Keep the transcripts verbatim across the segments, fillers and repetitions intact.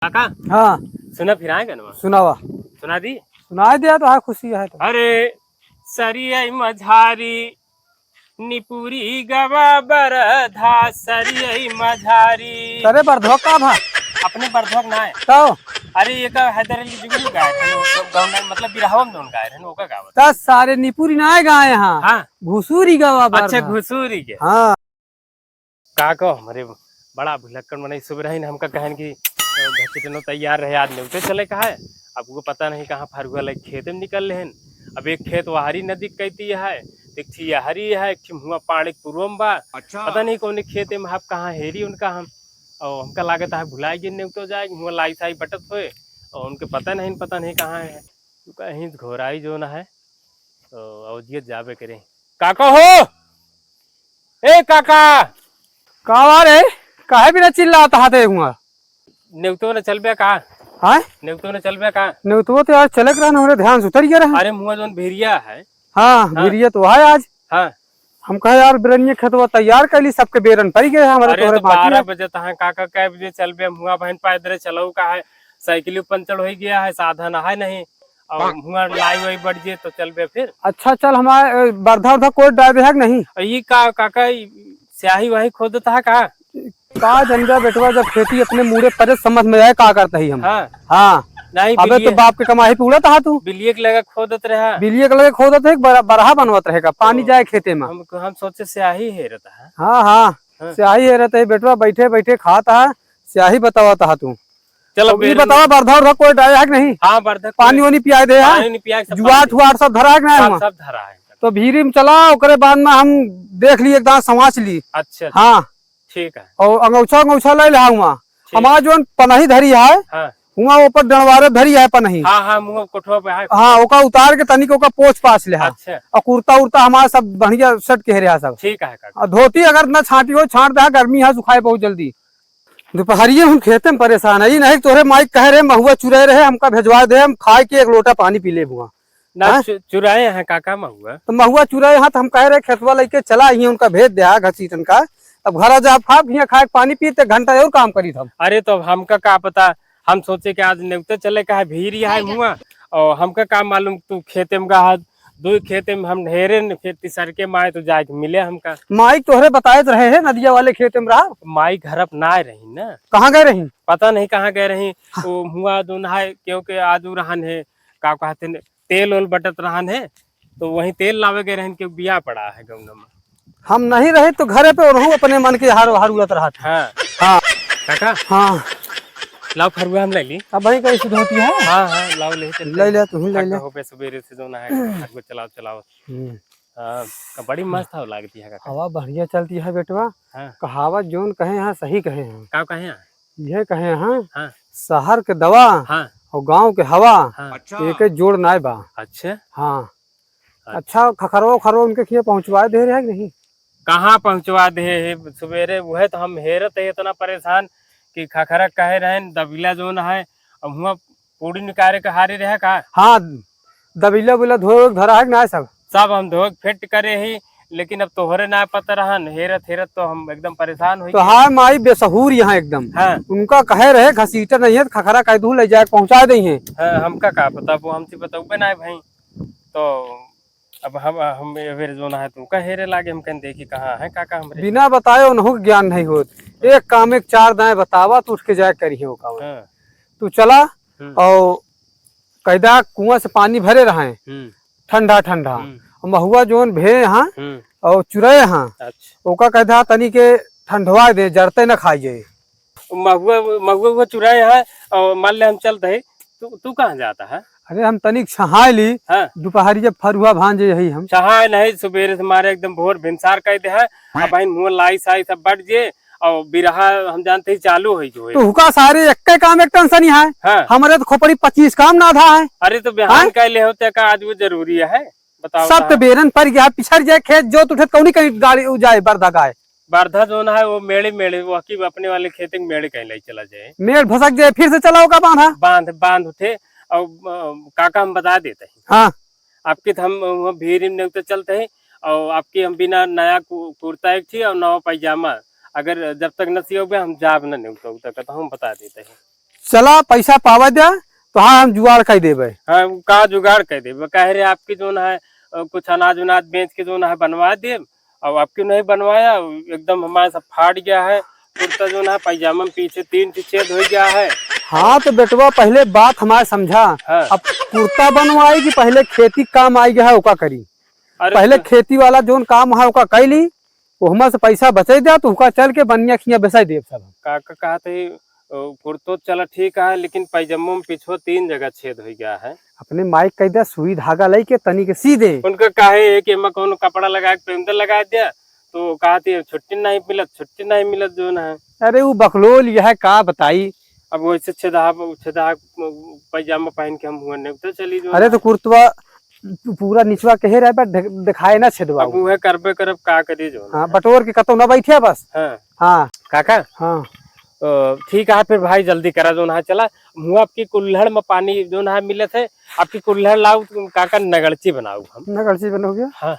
काका। हाँ। सुना फिर आए गनवा। सुनावा। सुना दी। सुनाई दिया तो हाँ, खुशी है तो। अरे सरिया मझारी निपुरी गवा बरधा सरिया मझारी। अरे बरधवा का भा? अपने बरधवा के ना है। तो? अरे ये का हैदर अली जुगनू गाए रहे, वो गाउन, मतलब बिरहवा में जौन गाए रहे, वो का गावत। दस सारे निपुरी ना गाए हाँ। हाँ। घुसूरी गवा अच्छा, बरधा। घुसूरी के। हाँ। का कहो, हमरे बड़ा भुलक्कड़ मनई सुबह रही न, हमका कहन कि, अ, घर से जनो तैयार रहे, आज नेवते चले का है। अब वो पता नहीं कहाँ फरुआ लग खेते में निकल लेहन। अब एक खेत वहारी नदी कहती है, एक ठी यहरी है, एक ठी हुआ पानी पुरवम बा। अच्छा। पता नहीं कौन खेते में आप कहाँ हेरी उनका हम। और हमका लागत है भुलाई गए नेवतो जाए, हुआ लाई साई बटत होए, और उनके पता नहीं, पता नहीं कहाँ है। तू कहीं घोराई जो ना है, तो अवजियत जाबे करे। काका हो, ए काका। का हुआ रे? काहे बिना चिल्लात हाथे हुआ? नेवतो न चलबे का? हाँ? नेवतो न चलबे का? नेवतो तो यार चलक रहा, हमरे ध्यान से उतर गया रहा। अरे मुआ जौन भेरिया है। हाँ, हाँ। भेरिया तो है आज। हाँ। हम कहे यार बिरनिया खेतवा तैयार कर ली, सबके बेरन पड़ गए हमारे अरे तोहरे तो बाकी बारह है। बजे तहाँ काका कै बजे चलबे? मुआ बहन पैदल चलऊ का है, साइकिल पंचर हो गया है, साधन है नहीं। और मुआ लाई वाई बढ़ जे तो चलबे फिर। अच्छा चल, हमारे, अ, बरधा उरधा कोई डाल दे है कि नहीं? ये का काका, ई स्याही वाही खोदत है का? का जनबे बेटवा, जब खेती अपने मूड़े परे समझ में आए का करता ही हम। हाँ। हाँ। नहीं, अबे तो बिलिये बाप के कमाई पे उड़त हा तू। बिलिये के लगे खोदत रहा। बिलिये के लगे खोदत है, बरा-, बरहा बनवत रहेगा, पानी तो जाए खेते में। हम, हम सोचे स्याही हेरत है। हाँ, हाँ। हाँ। स्याही हेरत है बेटवा, बैठे बैठे खात हा, स्याही बतावत हा तू। चलो अब ई बेर बतावा, बरधा उरधा कोई डाया है कि नहीं? हाँ, बरधा पानी कोई वानी पियाए दे, हाँ? पानी नहीं पियाए, सब जुआट पानी। हुआट सब धरा है कि नहीं सब, हुआ? सब धरा है। तो भीरी में चला, ओकरे बाद में हम देख ली, एक दांत संवाच ली। अच्छा, अच्छा। हाँ। ठीक है। और अंगौछा, अंगौछा ले ले हुआ। ठीक। हमार जौन पनही धरी है, हाँ। हुआ ऊपर डंडवारे धरी है पनही। हाँ, हाँ, मुँह कोठवा पे है। हाँ, ओका उतार के तनिक ओका पोंछ पाछ ले हा। अच्छा। और कुर्ता उर्ता हमार सब बढ़िया सेट के रहा सब। ठीक है काका। और धोती अगर न छांटी हो, छांट दे हा, गर्मी है, सुखाए बहुत जल्दी। दुपहरिये हम खेते में परेशान है, ई नहीं तोहरे माई कहे रहे, महुआ चुराए रहे, हमका भेजवा दे, हम खाए के एक लोटा पानी पी ले बुआ। ना, हाँ? चु-, चुराए हैं काका महुआ। तो महुआ चुराए हैं, तो हम कहे रहे खेतवा लेके चला, यहीं उनका भेज दे, हाँ, घसीटन का। अब घर आ जा, आप हियाँ खाए के पानी पीते, घंटा और काम करी हम। अरे, तो अब हमका का पता, हम सोचे कि आज नेवते चले का है, भीड़ ही है हुआ, और हमका का मालूम तू खेते में गा है, दो खेते में हम ढेरे न, फिर तीसर के माए तो जाके मिले हमका। माई तोहरे बताए तो रहे हैं, नदिया वाले खेते में रहा। माई घर पर ना रही ना। कहाँ गए रही? पता नहीं कहाँ गए रही। हाँ। वो हुआ जो ना है, क्योंकि आज उ रहन है, का कहते हैं, तेल ओल बटत रहन है, तो वहीं तेल लावे गए रहन के बिया पड़ा है गौना में। हम नहीं रहे तो घरे पे ओनहु अपने मन के हार, हार उड़त रहत है। हाँ। हाँ। काका? हाँ। लाओ फरुआ हम ले ली। अब भाई कैसे धोती है? हाँ, हाँ, लाओ ले चलते ले हैं। ले, तू ही ले काका ले। हो पे सुबेरे से जो ना है, फरुआ चलाओ, चलाओ। हम्म। हाँ, का बड़ी मस्त हवा लागती है काका। हवा बढ़िया चलती है बेटवा। हाँ। कहावत जोन कहे हैं, सही कहे हैं। का कहे हैं? यह कहे हैं, हाँ। शहर के दवा हाँ। और गाँव के हवा, हाँ। अच्छा। एक जोड़ नाय बा। अच्छा। हाँ। अच्छा। अच्छा, खखरवा उखरवा उनके खिया पहुँचवा दे रहे हैं कि नहीं? कहाँ पहुँचवा दे है? सुबेरे वह तो हम हेरत है इतना परेशान कि खखरा कहे रहे दबिला जोन है, अब हुआ पूड़ी निकारे के हारे रहे का? हाँ, दबिला उबिला धोए धरा है कि ना सब? सब हम धोए फिट करे ही, लेकिन अब तोहरे ना पता रहन, हेरत हेरत तो हम एकदम परेशान हो तो गए। हाँ, माई बेसहूर यहाँ एकदम। हाँ। उनका कहे रहे घसीटा नहीं है, तो खखरा कह दू ले जाए पहुँचा दे हैं। हाँ, हमका का पता, वो हमसे बतौबे ना है भाई। तो अब हम, हम ये बेर जो ना है, तुमका हेरे लागे, हम कहें देखी कहाँ है काका हमरे। बिना बताए उन्हों के ज्ञान नहीं होत। एक काम एक चार दाएं बतावा, तो उठ के जाए करी है वो काम। हाँ। तू चला हम्म। और कैदा कुआं से पानी भरे रहे, हम्म। ठंडा ठंडा। हम्म। और महुआ जोन भे हाँ हम्म। और चुरए हाँ, अच्छा। ओका कैदा तनी के ठंडवा दे, जरते न खाई जाए। महुआ, महुआ वो चुरए हाँ, और मान ले हम चलते हैं, तू, तू कहाँ जाता है? अरे हम तनिक छहाए ली, हाँ। दोपहरी जब फरुआ भांजे यही हम। छहाए नहीं, सुबेरे से मारे एकदम भोर भिनसार कह दे है, अब भाई मुँह लाई साई सब बढ़ जे, और बिरहा हम जानते ही चालू हो जो है। तो हुका सारे एक्के काम एक टन सनी है। हाँ। हमरे तो खोपड़ी पच्चीस काम ना आधा है। अरे तो बिहान हाँ? कह ले होते का आज वो जरूरी है? बताओ सब तो। तो बेरन पर गया, पिछड़ जाए खेत जोत उठे, कौनी कहीं गाड़ी उ जाए, बरधा गाय। बरधा जो ना है वो मेड़े मेड़े, वो की अपने वाले खेते में मेड़े कहीं ले चला जाए। मेड़ भसक जाए, फिर से चलाओ का बांधा? बांध, बांध उठे, और, अ, काका हम बता देते हैं। हाँ। आपके तो हम, अ, भीड़ में नहीं तो चलते हैं, और आपके हम बिना नया कु-, कुर्ता एक थी और नवा पैजामा, अगर जब तक न सियोगे, हम जाब न नहीं तो, तो हम बता देते हैं। चला, पैसा पावा द्या, तो हाँ, हम जुगाड़ कइ देबे। हाँ, उ का जुगाड़ कइ देबे? कहे रहे आपकी जौन है, अ, कुछ अनाज उनाज बेच के जौन है बनवा देब, अब आपकी नहीं बनवाया, एकदम हमारा सब फाट गया है, कुर्ता जौन है, पैजामा में पीछे तीन ठे छेद होइ गया है। हाँ, तो बेटवा, पहिले बात हमार समझा। हाँ। अब कुर्ता बनवाई कि पहिले खेती क काम आइ गया है, ओका करी? अरे पहिले तो खेती वाला जौन काम है, ओका कइ ली, ओहमा से पैसा बचइ द्या, तो ओका चल के बनिया खिया बेसाइ देब सब। का, का कहत ही, ओ, कुर्तो चला ठीक है, लेकिन पैजम्मो में पिछुआ तीन जगह छेद होइ गया है। अपने माई क कहि द्या, सुई धागा लइ के तनी के सी दे। उनका काहे है कि एमा कौनो कपड़ा लगा के पेंदर लगा द्या, तो कहत ही छुट्टी नहीं मिलत, छुट्टी नहीं मिलत जौन है। अरे, उ बकलोल यह का बताई। अब वैसे छेदा, छेदा पैजामा पहन के हम हुआ नेवता चली जौन अरे, है। तो कुर्तवा पूरा निचवा कहे रहे, पर दे-, देखाए ना छेदवा अब उ। उहे करबे करब, का करी जौन हाँ, है। बटोर के कतौ ना बैठे बस। हाँ। हाँ। काका? हाँ। अ, ठीक है, फिर भाई जल्दी करा जौन है, चला। मुँह आपकी कुल्हड़ में पानी जौन है मिलत है, आपकी कुल्हड़ लाओ, काका नगड़ची बनाओ हम। नगड़ची बनोगे? हाँ।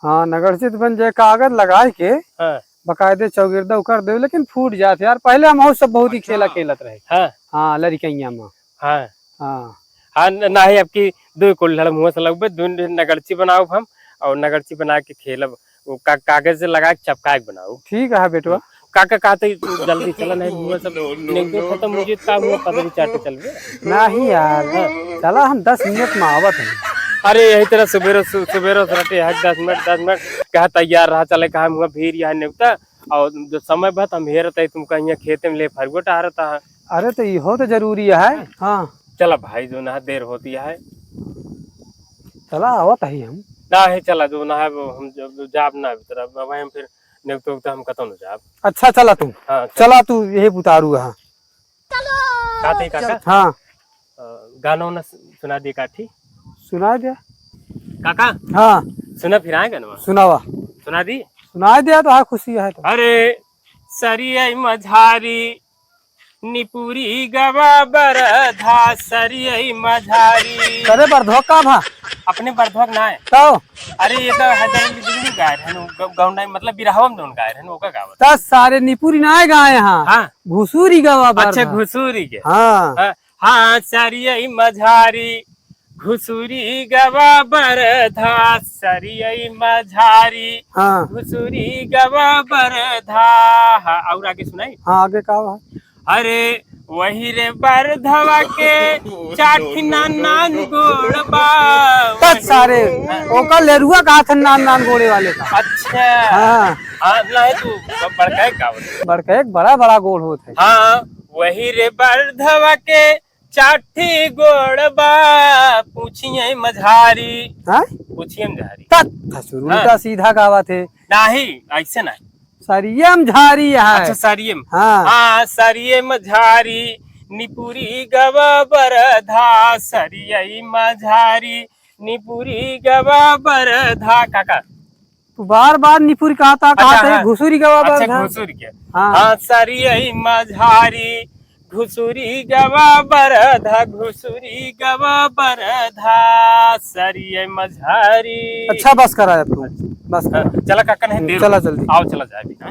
हाँ, नगड़ची तो बन जाए, कागज लगाए के हाँ। बकायदे चौगिरदा उकर देवे, लेकिन फूट जात है यार। पहिले हम और सब बहुत ही अच्छा। खेला खेलत रहे। हाँ। हाँ, लड़िकइया में। हाँ। हाँ। हाँ, न-, नाही, आपकी दुइ कुल्हड़ मुँह से लगबे, दुइ नगड़ची बनाउब हम, और नगड़ची बना के खेलब। वो का-, कागज से लगा के चपका के बनाउब। ठीक है बेटवा। हम्म। काका कहत ही, तू जल्दी चला, नहीं मुँह सब नेवतो खतम होइ जाई, का मुँह पतरी चाटे चलबे? नहीं यार, हाँ। चला हम दस मिनट में आवत हैं। अरे यही तरह सुबेरे सु-, सुबेरे से रटे है दस मिनट, दस मिनट, कहा तैयार रहा, चले कहा मुँह भीड़ यह नेवता, और जो समय बा त हम हेरत है तुमका हियाँ खेते में ले फरुआ टहरत है। अरे तो इहो तो जरूरी है। हाँ। चला भाई, जौन है देर होती है। चला, आवत ही हम। नाही, चला, जौन है वो हम जब जाब ना भीतर, अब, अब हम फिर नेवता उवता हम कतौ न जाब। अच्छा, चला तू। हाँ, चला। चला तू, यही उतारू है। काते काका? हाँ। अ, गाना वाना सु-, सुना दे काठी। सुना दे। काका? हाँ। सुना फिर आए गाना। सुनावा। सुना दी? सुना दे तो हाँ, खुशी है तो। अरे, सरियई मझारी, निपुरी गवा बरधा, सरियई मझारी। अरे बरधवा का भा? अपने बरधवा के ना है। तो? अरे ये तो हैदर अली बिगड़ू गाय है, ग-, गौंडा मतलब बिरहवा में जौन गाय है, ओका गावत। दस सारे निपुरी ना गाए हैं। हाँ। घुसूरी गवा अच्छा, बरधा। घुसूरी के। हाँ। हाँ, हाँ, सरियई मझारी, घुसुरी गवा बरधा, सरियई मझारी, हाँ। घुसुरी गवा बरधा। हाँ, और आगे सुनाई? हाँ, आगे का बा? अरे, वही रे बरधवा के चाठी नानान गोड़ बा। तत सारे, ओकर लेरुआ का हाथ नान नान गोड़े वाले का। अच्छा। हाँ। हाँ, ना है तू, ब-, बड़का एक गावत है। बड़का एक बड़ा बड़ा गोड़ होत है। हाँ, वही रे बरधवा के चाठी गोड़ बा, पूछिए मझारी। हाँ? पूछिए मझारी। तत, ससुर हाँ। उल्टा सीधा गावत है। नाही, ऐसे नाही। सरियम झारी है। अच्छा, सरियम। हाँ। हाँ, सरियम झारी, निपुरी गवा बरधा, सरियई मझारी, निपुरी गवा बरधा। काका, तू बार बार निपुरी कहता, अच्छा, कहते हाँ। घुसुरी गवा अच्छा, बरधा। घुसुरी के। हाँ। हाँ, सरियई मझारी, घुसुरी गवा बरधा, घुसुरी गवा बरधा, सरियई मझारी। अच्छा, बस करा अब तू, बस करा। हाँ, चला काका, नहीं देर चला हो। जल्दी। आओ, चला जाए अभी, हाँ।